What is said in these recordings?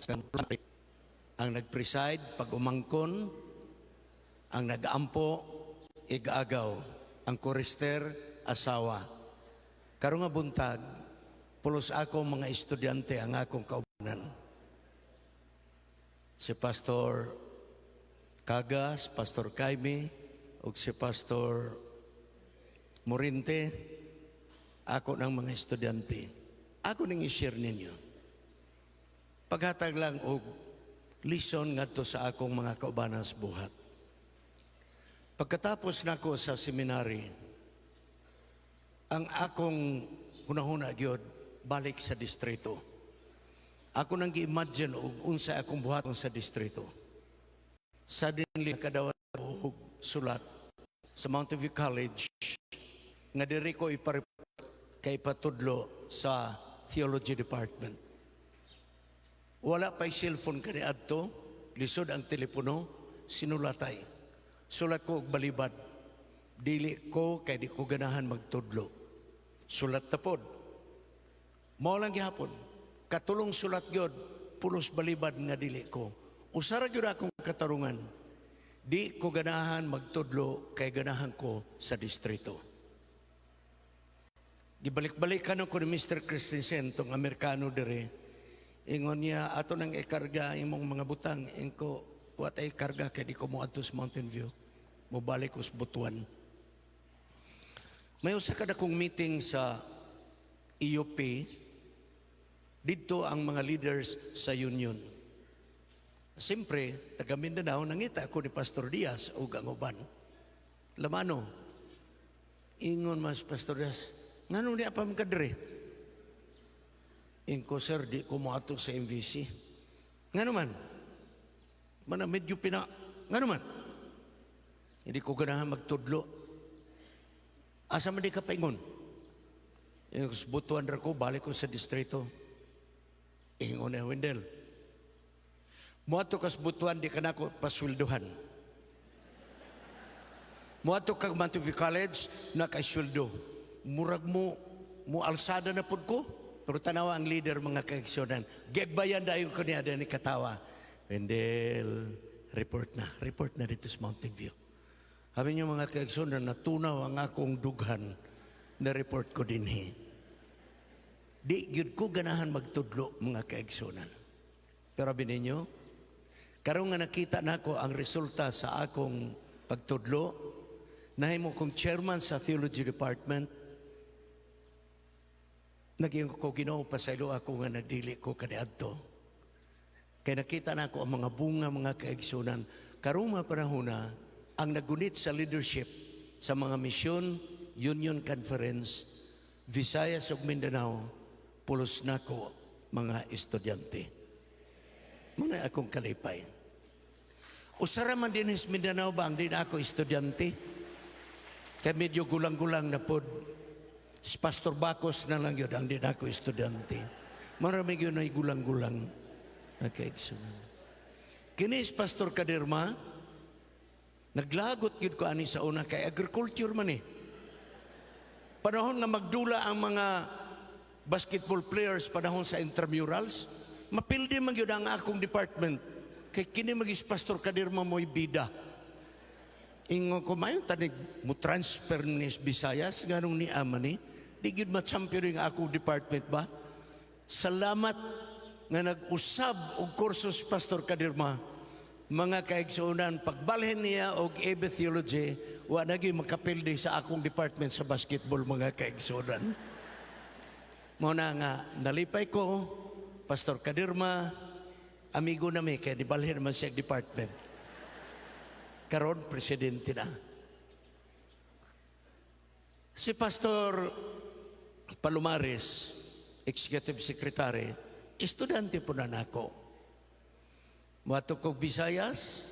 Ang nag-preside pag umangkon, ang nag-ampo, igagaw, ang chorister, asawa. Karong nga buntag, pulos ako mga estudyante ang akong kaubanan. Si Pastor Kagas, Pastor Kaimi, ug si Pastor Morinte, ako ng mga estudyante. Ako nang i-share ninyo. Paghatag lang og lesson ngadto sa akong mga kaubanan sa buhat. Pagkatapos nako sa seminary, ang akong hunahuna gyud, balik sa distrito. Ako nang gi-imagine og unsa akong buhaton sa distrito. Suddenly, kadawat og sulat sa Mountain View College nga diri ko kay ipatudlo sa theology department. Wala pa'y cellphone kani adto, lisod ang telepono, sinulatay. Sulat ko og balibad. Dili ko kay di ko ganahan magtudlo. Sulat ta pod. Mao lang gihapon. Katulong sulat gyud, pulos balibad nga dili ko. Usara gyud akong katarungan. Di ko ganahan magtudlo kay ganahan ko sa distrito. Gibalik-balikan ko ni Mr. Christensen, tong Amerikano dire. Ingon niya, "Ato nang ikarga imong mga butang." Ingko, "Wa tay karga kay di ko moadto sa Mountain View. Mobalik ko sa Butuan." May usa ka dakong meeting sa EUP. Didto ang mga leaders sa union. Siyempre, taga Mindanao, nangita ako ni Pastor Diaz o ang uban. Lamano, ingon mas Pastor Diaz, "Nganong di pa man ka diri?" Ingko, "Sir, di ko moadto sa MVC." "Ngano man?" Mana medyo pina, "Ngano man?" "Hindi ko ganahan magtudlo." "Asa man di ka paingon?" "Ingon, Butuan ra ko, balik ko sa distrito." Ingon ni, "Wendell, muadto kas Butuan, di ka nako pasweldohan. Muadto kag Mountain View College, nakaisweldo." Murag mo alsada na pud ko. Pero tanawa ang leader, mga kaigsuonan. Gigbayan dayon ko niya ni katawa. "Wendell, report na. Report na dito sa Mountain View." Sabi niyo, mga kaigsuonan, natunaw ang akong dughan na report ko dinhi. Di gyud ko ganahan magtudlo, mga kaigsuonan. Pero abi ninyo, karon nga nakita nako ang resulta sa akong pagtudlo, nahimo kong chairman sa theology department, naging ko, "Ginoo, pasaylo ako nga nagdili ko kaniadto." Kay nakita nako ang mga bunga, mga kaigsuonan. Karong mga panahon na, ang nagunit sa leadership sa mga Mission Union Conference, Visayas ug Mindanao, pulos nako mga estudyante. Muna akong kalipay. Usara man din sa Mindanao ba ang di na ako estudyante? Kay medyo gulang-gulang na pod. Si Pastor Bacos na lang yun ang di na ako estudyante. Marami yun ay gulang-gulang. Okay, kaigsuonan. Kini si Pastor Kadirma, naglagot yun ko ani sa una kay agriculture man eh. Panahon nga magdula ang mga basketball players panahon sa intramurals, mapildi man gyud ang akong department. Kay kini magis Pastor Kadirma mo'y bida. Ingon ko, "Mayon tanig mo transfer ni Visayas, nganong ni ama ni? Di gyud ma-champion yung akong department ba?" Salamat nga nag-usab og kurso si Pastor Kadirma. Mga kaigsuonan, pagbalhin niya og AB Theology, wa na gyud makapildi sa akong department sa basketball, mga kaigsuonan. Mao na nga nalipay ko, Pastor Kadirma, amigo nami kay nibalhin naman siya department. Karon presidente na. Si Pastor Palomares, Executive Secretary, estudyante po na nako. Moadto kog Visayas,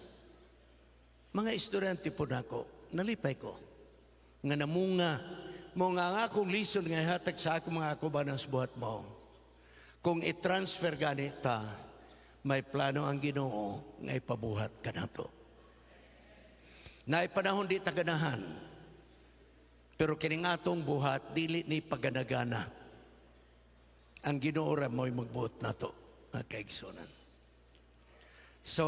mga estudyante po nako, nalipay ko. Nga namunga, mo nga ang akong lesson nga ihatag sa akong mga kaubanan sa buhat mo. Kung i-transfer gani ta, may plano ang Ginoo nga ipabuhat kanato. Naay panahon di taganahan, pero kining atong buhat dili ni paganagana. Ang Ginoo ra mo'y magbuot nato, mga kaigsuonan. So,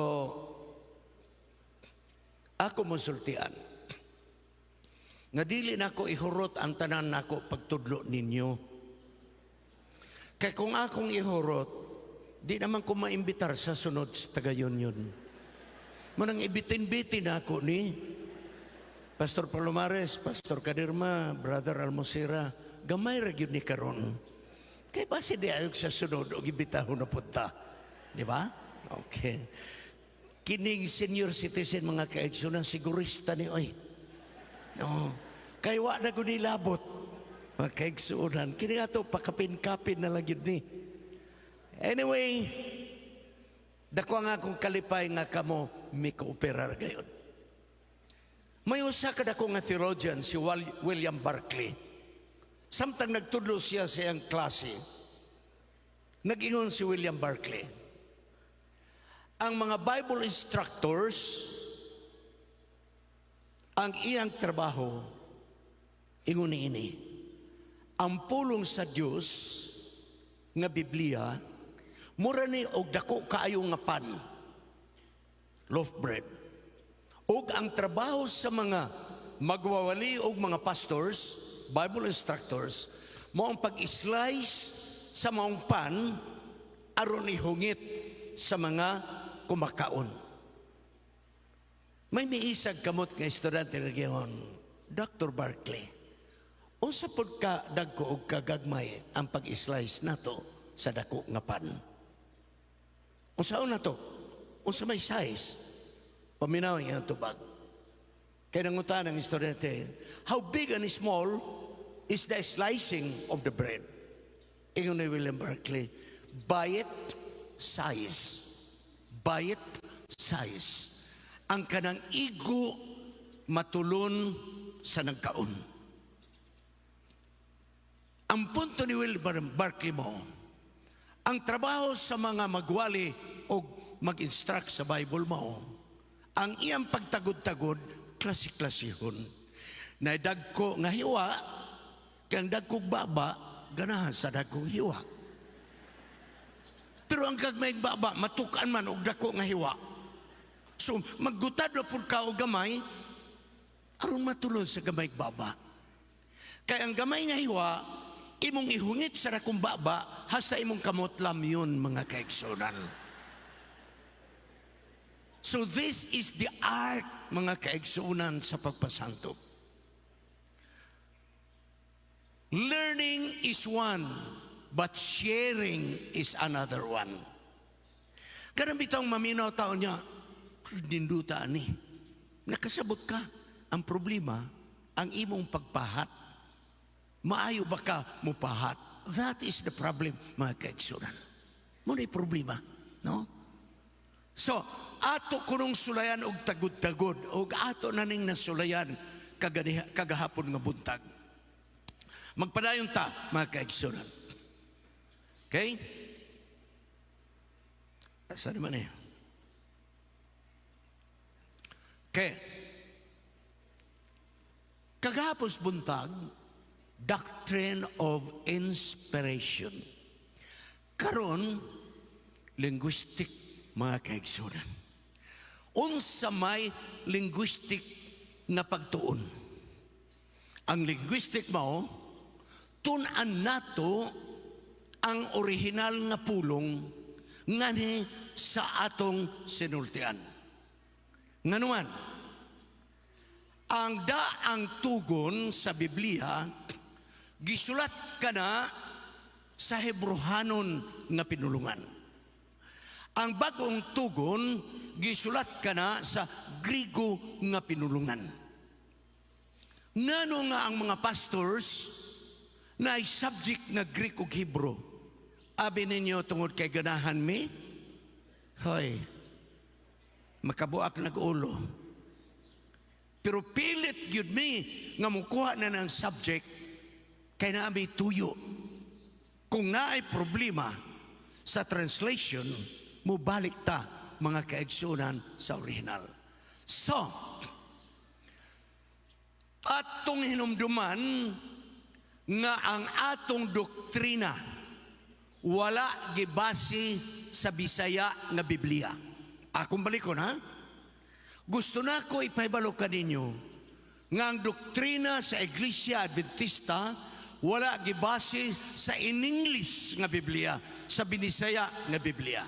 ako mosultian nga dili nako ihurot ang tanan nako pagtudlo ninyo. Kay kung akong ihurot, di naman ko maimbitar sa sunod sa taga-union. Mao nang ibitin-bitin ako ni Pastor Palomares, Pastor Kadirma, Brother Almosera, gamay ra gyud ni karon. Kay basi di ayog sa sunod og imbitahon na punta. Di ba? Okay. Kining senior citizen, mga kaigsunan, sigurista ni oy. No. Kay wa na gud labot. Mga kaigsunan, kini ato pakapin-kapin na lang gyud ni. Anyway, dako ang akong kalipay nga kamo mi-kooperar gayon. May usa ka dako nga theologian, si William Barclay. Samtang nagtudlo siya sa iyang klase, nag-ingon si William Barclay, ang mga Bible instructors, ang iyang trabaho, ingon ini, ang pulong sa Dios nga Biblia, mura ni og dako kaayo nga pan, loaf bread. Ug ang trabaho sa mga magwawali og mga pastors, Bible instructors, mao ang pag-slice sa maong pan aron ihungit sa mga kumakaon. May miisag kamot nga estudyante, nag-ingon, "Dr. Barclay, unsa pod ka dagko og kagagmay ang pag-slice nato sa dako nga pan? Unsaon na to? Unsa may size?" Paminaw ang tubag. Kay nangutan ang estudyante, "How big and small is the slicing of the bread?" Ingon ni William Barclay, "Bite size. Bite size. Ang kanang igo matulon sa nagkaon." Ang punto ni William Barclay mo, ang trabaho sa mga magwali o mag-instruct sa Bible mo, ang iyang pagtagod-tagod, klase-klasihon. Na dagko nga hiwa, kang dagkong baba, ganahan sa dagkong hiwa. Pero ang gagmay baba, matukan man og dako nga hiwa. So, maggutad na pud ka og gamay, aron matulon sa gamay baba. Kay ang gamay nga hiwa, imong ihungit sa dakong baba, hasta imong kamot lamyon, mga kaigsunan. So this is the art, mga kaigsunan, sa pagpasantop. Learning is one, but sharing is another one. Kanang bitong maminaw tao niya, ninduta ni. Nakasabot ka. Ang problema, ang imong pagpahat. Maayo ba ka mupahat? That is the problem, mga kaigsunan. Mao problema, no? So, ato kunong sulayan og tagod-tagod og ato na ning nasulayan kagahapon nga buntag. Magpadayon ta, mga kaigsunan. Okay? Asa naman eh? Okay. Kagahapon buntag, doctrine of inspiration. Karon, linguistic, mga kaigsunan. Unsa may linguistic nga pagtuon? Ang linguistic mao, tun-an nato ang original nga pulong ngani sa atong sinultian. Nganuman, ang daang tugon sa Biblia gisulat kana sa Hebrohanon nga pinulungan. Ang bagong tugon gisulat kana sa Grigo nga pinulungan. Ngano nga ang mga pastors na ay subject nga Greek ug Hebrew? Abi ninyo tungod kay ganahan mi? Hoy, makabuak nag-ulo. Pero pilit gyud mi nga mukuha na ng subject kay naa mi tuyo. Kung naay problema sa translation, mubalik ta, mga kaigsunan, sa original. So, atong hinumduman nga ang atong doktrina wala gibase sa Bisaya nga Biblia. Akong balikon, ha? Gusto na ko ipahibalo kaninyo nga ang doktrina sa Iglesia Adventista wala gibase sa in-English nga Biblia, sa Binisaya nga Biblia.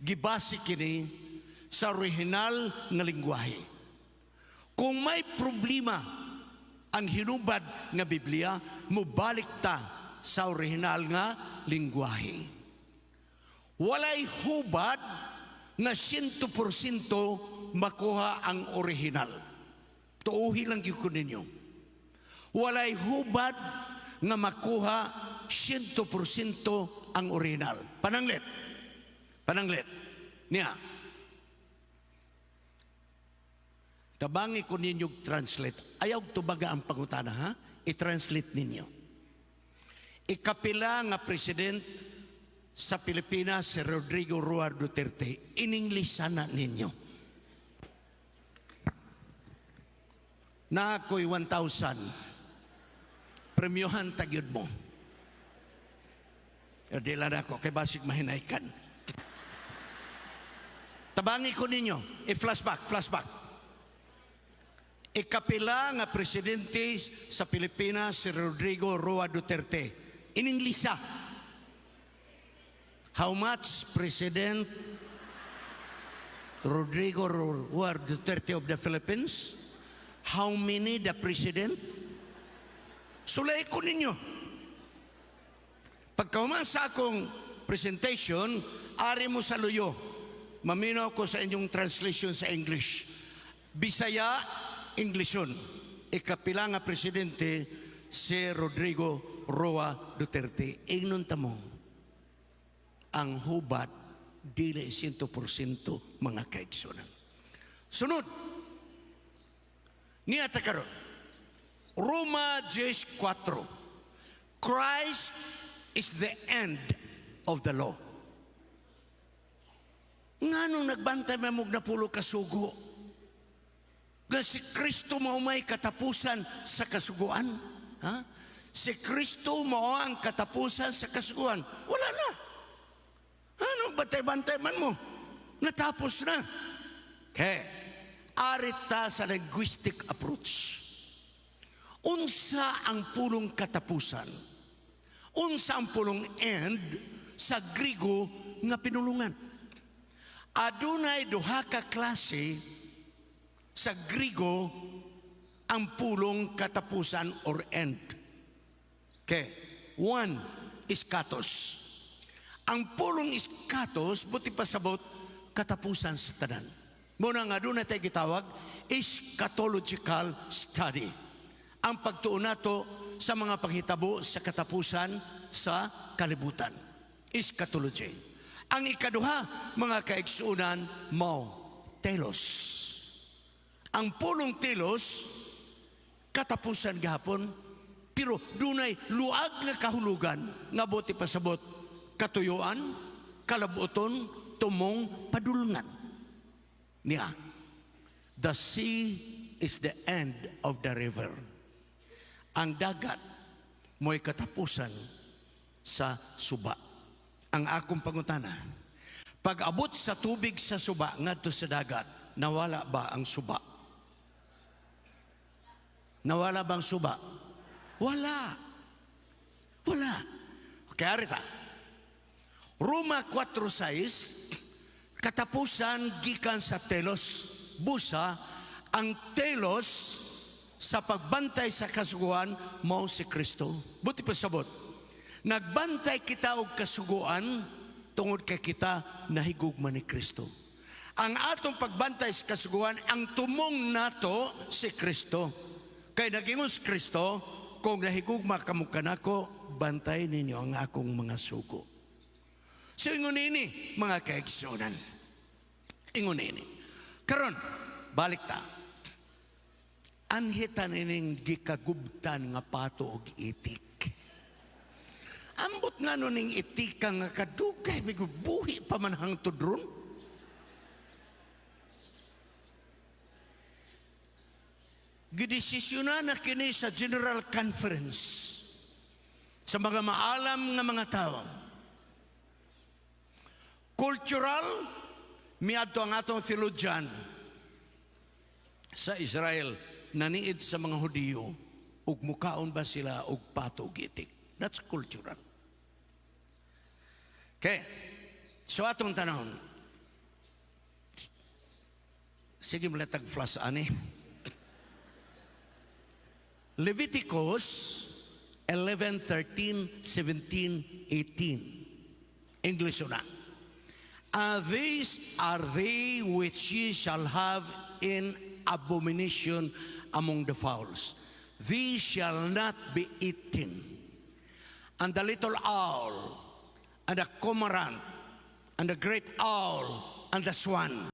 Gibase kini sa original nga lingwahe. Kung may problema ang hinubad nga Biblia, mubalik ta sa original nga lingwahe. Walay hubad nga 100% makuha ang original. Tuuhi lang gyud ko ninyo. Walay hubad nga makuha 100% ang original. Pananglit. Pananglit. Niya. Tabangi ko ninyo translate. Ayaw tubaga ang pangutana, ha? I-translate ninyo. Ikapila nga president sa Pilipinas, si Rodrigo Roa Duterte. In English sana ninyo. Na ako'y 1,000. Premyohan tagyod mo. Pero di lang ako, kay basig mahinaykan. Tabangi ko ninyo. I-flashback, flashback. Ikapila nga presidente sa Pilipinas, si Rodrigo Roa Duterte. In English siya. How much President Rodrigo Roa Duterte of the Philippines? How many the president? Sulay ko ninyo. Pagkahuman sa akong presentation, ari mo sa luyo. Maminaw ko sa inyong translation sa English. Bisaya, Englishon. Ikapila nga presidente, si Rodrigo Roa Duterte. Ingnon ta mo, ang hubad, dili 100%, mga kaigsunan. Sunod, niya ta karon. Roma 10:4. Christ is the end of the law. Nganong nagbantay man mo'g 10 ka sugo? Nga si Kristo mao may katapusan sa kasuguan. Ha? Si Kristo mao ang katapusan sa kasuguan. Wala na. Ano bantay-bantay man mo? Natapos na. Okay. Arita sa linguistic approach. Unsa ang pulong katapusan? Unsa ang pulong end sa Grigo nga pinulungan? Adunay duha ka klase sa Grigo ang pulong katapusan or end. Okay. One, eschatos. Ang pulong eschatos, buot pasabot, katapusan sa tanan. Muna nga doon natin gitawag, eschatological study. Ang pagtuon nato sa mga panghitabo sa katapusan sa kalibutan. Eschatology. Ang ikaduha, mga kaigsunan, mao, telos. Ang pulong telos, katapusan gahapon, pero dunay luag nga kahulugan nga buot pasabot katuyuan, kalabuton, tumong, padulngan. Niya, the sea is the end of the river. Ang dagat mo'y katapusan sa suba. Ang akong pangutana, pag abot sa tubig sa suba ngadto sa dagat, nawala ba ang suba? Nawala ba ang suba? Wala. Wala. Kaya rita, Roma 4:6, katapusan gikan sa telos. Busa, ang telos sa pagbantay sa kasuguan mao si Kristo. Buot pasabot. Nagbantay kita og kasuguan tungod kay kita nahigugma ni Kristo. Ang atong pagbantay sa kasuguan, ang tumong nato si Kristo. Kay nagingon si Kristo, "Kung nahigugma kamo kanako, bantay ninyo ang akong mga sugo." So ingon ini, mga kaigsunan. Ingon ini. Karon, balik ta. Anhitan ining gikagubtan nga pato og itik. Ambot nga no ning itika nga kadugay, may buhi pa man hangtod ron. Gidesisyonan na kini sa General Conference sa mga maalam nga mga tao. Cultural, Miadto ang atong theologian sa Israel, naniid sa mga Hudiyo, ug mukaon ba sila og pato ug itik. That's cultural. Okay. So atong tanong. Sige, malatag flash ani. Leviticus 11, 13, 17, 18. English na. "And these are they which ye shall have in abomination among the fowls. These shall not be eaten. And the little owl, and the cormorant, and the great owl, and the swan."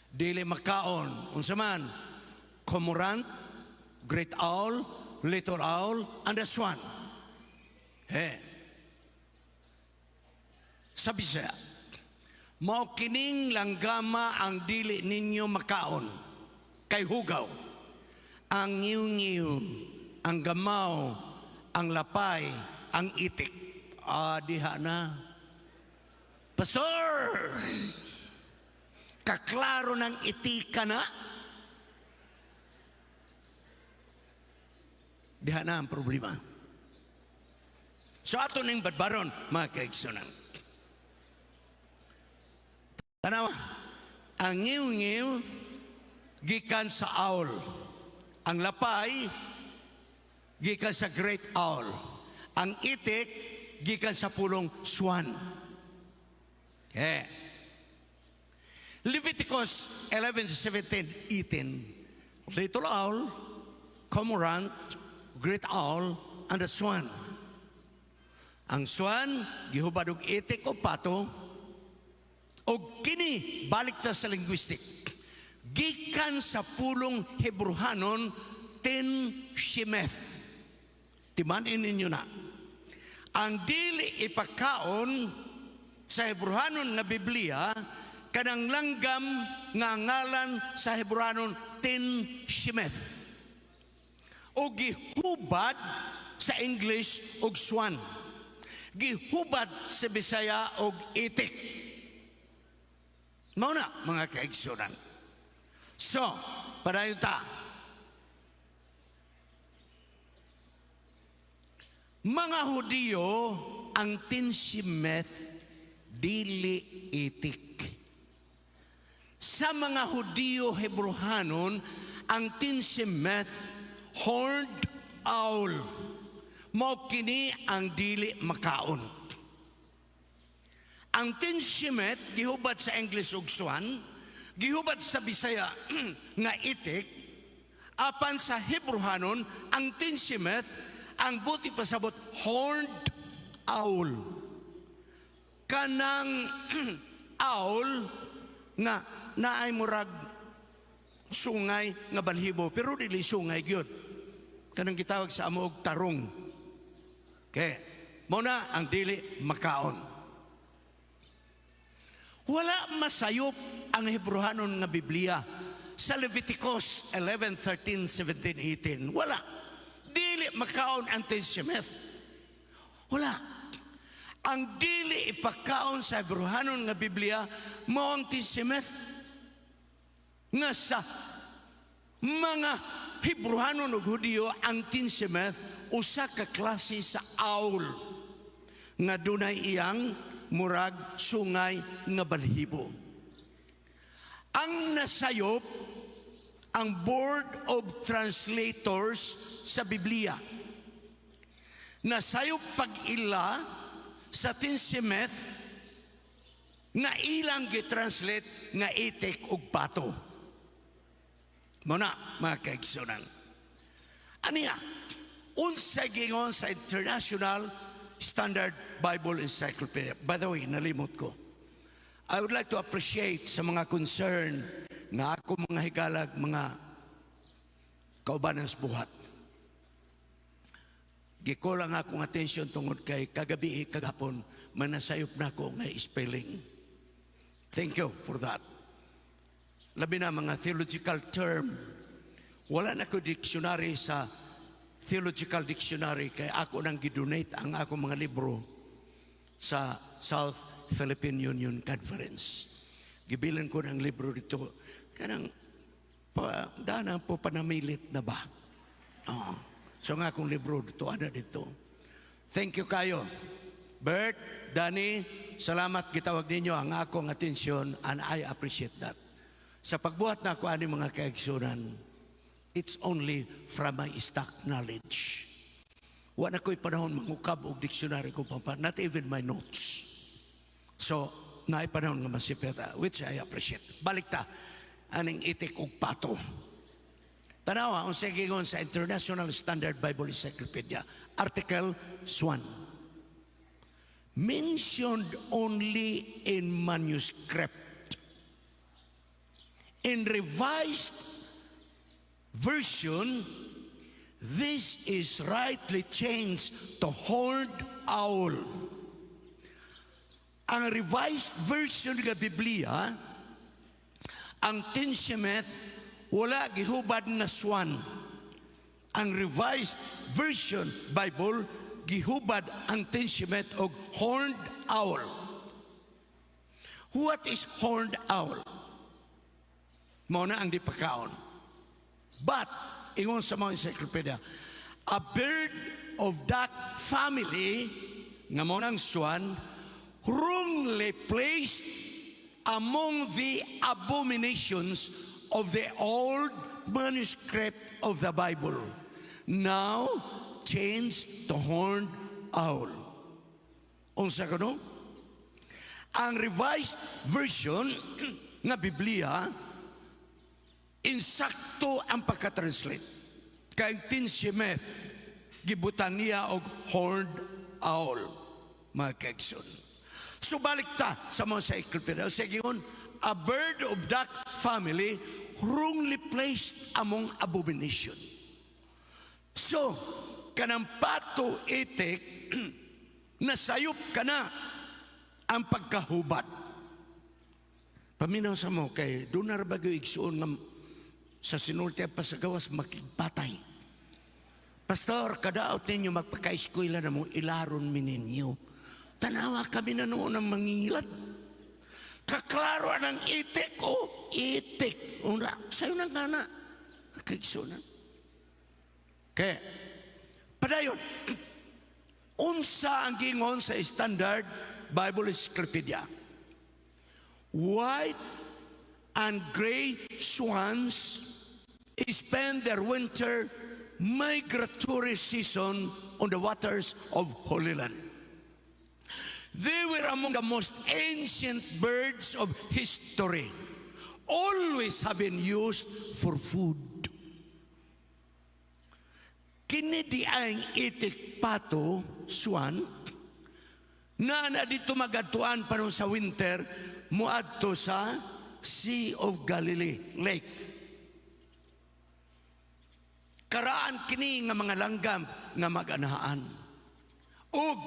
Dili makaon. Unsa man? Cormorant, great owl, little owl, and the swan. Eh. Sabi siya, "Mao kining langgama ang dili ninyo makaon kay hugaw. Ang ngiw-ngiw, ang gamaw, ang lapay, ang itik." Ah, diha na. Pastor, kaklaro ng itika na. Diha na ang problema. So ato ning badbaron, mga kaigsunan. Tanawa, ang ngiw-ngiw gikan sa owl. Ang lapay gikan sa great owl. Ang itik gikan sa pulong swan. Okay. Leviticus 11, 17, 18. Little owl, cormorant, great owl, and the swan. Ang swan, gihubad og itik o pato, og kini balik ta sa linguistic. Gikan sa pulong Hebruhanon Tin Shemeth. Timanin ninyo na. Ang dili ipakaon sa Hebruhanon nga Biblia kanang langgam nga ngalan sa Hebruhanon Tin Shemeth. O gihubad sa English og swan. Gihubad sa Bisaya og itik. Mao na, mga kaigsunan. So, padayon ta. Mga Hudiyo, ang Tinsimeth dili itik. Sa mga Hudiyo Hebruhanon, ang Tinsimeth horned owl. Mao kini ang dili makaon. Ang Tinsimeth gihubad sa English og swan, gihubad sa Bisaya nga itik, apan sa Hebruhanon ang Tinsimeth ang buot ipasabot horned owl. Kanang owl nga naay murag sungay nga balhibo, pero dili sungay gyud. Kanang gitawag sa amo og tarong. Okay. Mao na ang dili makaon. Wala masayop ang Hebruhanon nga Biblia sa Leviticus 11, 13, 17, 18. Wala. Dili makaon ang Tinsimeth. Wala. Ang dili ipakaon sa Hebruhanon nga Biblia mao ang Tinsimeth nga sa mga Hebruhanon ug Hudiyo ang Tinsimeth usa ka klase sa owl nga dunay iyang murag sungay nga balhibo. Ang nasayop ang Board of Translators sa Biblia. Nasayop pag-ila sa Tinsimeth nga ilang gitranslate nga itik ug pato. Mao na, mga kaigsunan. Aniya, unsa gingon sa International Standard Bible Encyclopedia? By the way, nalimot ko. I would like to appreciate sa mga concern nga ako mga higalag, mga kaubanan sa buhat. Gikulang akong atensyon tungod kay kagabi, kagahapon, manasayop na ako nga spelling. Thank you for that. Labi na mga theological term. Wala na ko dictionary sa theological dictionary kay ako nang gidonate ang ako mga libro sa South Philippine Union Conference. Gibilin ko ng libro dito. Kanang, pa, dana po panamilit na ba? Oo. So nga akong libro dito, ana dito. Thank you kayo. Bert, Danny, salamat gitawag ninyo ang akong atensyon and I appreciate that. Sa pagbuhat na ako ani, mga kaigsunan, it's only from my stock knowledge. Wa na ko'y panahon mangukab og dictionary ko pa, not even my notes. So, naay panahon nga masipeta, which I appreciate. Balik ta, aning itik og pato. Tanawa, ang giingon sa International Standard Bible Encyclopedia, Article Swan. Mentioned only in manuscript. In Revised Version, this is rightly changed to horned owl. Ang Revised Version ng Biblia, ang Tinshemet, wala gihubad na swan. Ang Revised Version Bible, gihubad ang Tinshemet og horned owl. What is horned owl? Mao na ang dipakaon. But, ingon sa mga encyclopedia, a bird of duck family, nga mao nang swan, wrongly placed among the abominations of the old manuscript of the Bible, now changed to horned owl. Unsa kuno? Ang Revised Version nga Biblia, insakto ang pagka-translate. Kay Tinshemet, gibutang niya og horned owl, mga kaigsoon. So balik ta sa mga encyclopedia. Sa giingon, a bird of duck family wrongly placed among abomination. So, kanang pato itik, nasayop ka na ang pagkahubad. Paminaw sa mo kay doon na bagyo igsuon nga sa sinulti pa sa gawas makigpatay. "Pastor, kadaot ninyo magpakaeskwela na mo, ilaron mi ninyo." Tanawa kami na noon ang mangingilad. Kaklaro ang itik ko, itik. Una, sa'yo nang kana. Kaigsunan. Kaya, padayon, unsa ang gingon sa Standard Bible Encyclopedia? White and gray swans spend their winter migratory season on the waters of Holy Land. They were among the most ancient birds of history, always have been used for food. Kini di ang itik pato, swan, na na dito magadtuan pa sa winter, muadto sa Sea of Galilee Lake. Karaan kini nga mga langgam nga maganahaan. Ug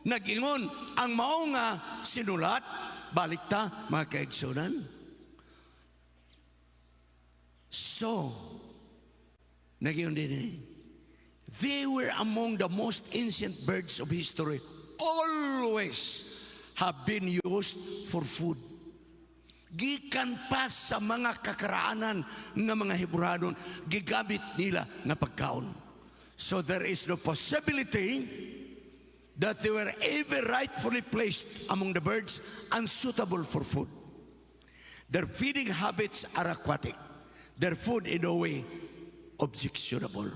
nagingon ang mao nga sinulat, balik ta, mga kaigsunan. So, nagingon din eh, they were among the most ancient birds of history, always have been used for food. Gikan pa sa mga kakaraanan nga mga Hebranon, gigamit nila nga pagkaon. So there is no possibility that they were ever rightfully placed among the birds unsuitable for food. Their feeding habits are aquatic. Their food in no way objectionable.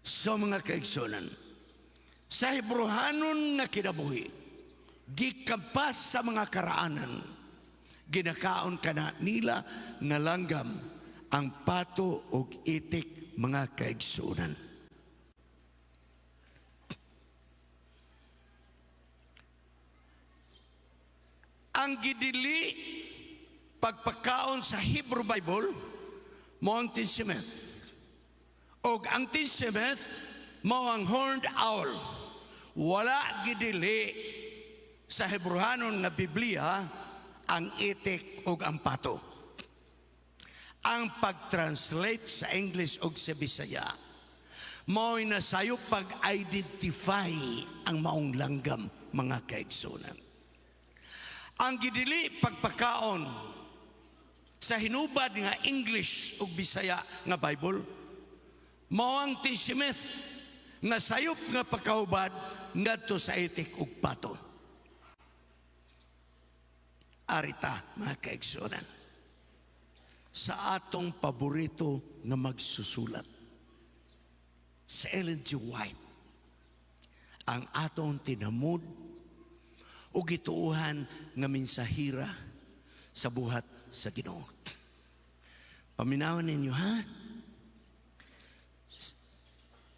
So mga kaigsunan, sa Hebrohanon nga kinabuhi, gikan pa sa mga karaanan, ginakaon kana nila nga langgam ang pato ug itik, mga kaigsunan. Ang gidili pagpakaon sa Hebrew Bible mao ang Tinsimeth. Og ang Tinsimeth mao ang horned owl. Wala gidili sa Hebrehanon nga Biblia ang itik ug ang pato. Ang pag-translate sa English ug sa Bisaya mao'y nasayop pag-identify ang maong langgam, mga kaigsunan. Ang gidili pagpakaon sa hinubad nga English ug Bisaya nga Bible mao ang T. Smith nga sayop nga pagkahubad ngadto sa itik ug pato. Arita, mga kaigsuonan, sa atong paborito nga magsusulat, sa Ellen G. White, ang atong tinamod o gituuhan nga mensahira sa buhat sa Ginoo. Paminawan ninyo, ha?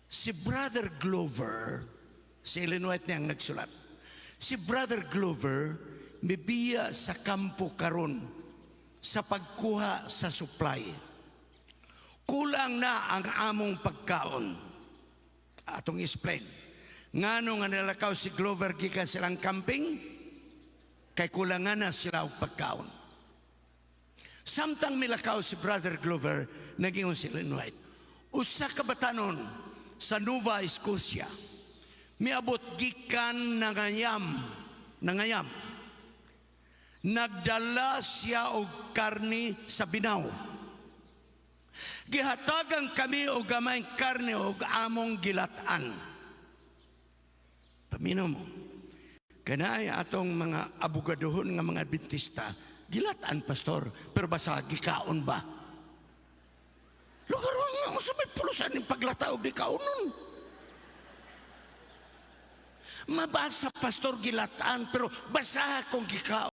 Si Brother Glover, si Ellen White niya ang nagsulat. Si Brother Glover, mibiya sa kampo karon sa pagkuha sa supply. Kulang na ang among pagkaon. Atong explain. Ngano nga nilakaw si Glover gikan silang camping? Kay kulangan na sila og pagkaon. Samtang milakaw si Brother Glover, nag-ingon si Ellen White, usa ka batanon sa Nova Scotia, miabot gikan nangayam, nangayam. Nagdala siya og karni sa binaw. Gihatagan kami og gamay karne og among gilatan. Paminaw mo. Kanay atong mga abogadohon nga mga Adventista, gilatan, pastor, pero basa gikaon ba? Lugar nga sa may pulusan ng paglata og di kaunon. Mabasa, pastor, gilatan, pero basa kung gikaon.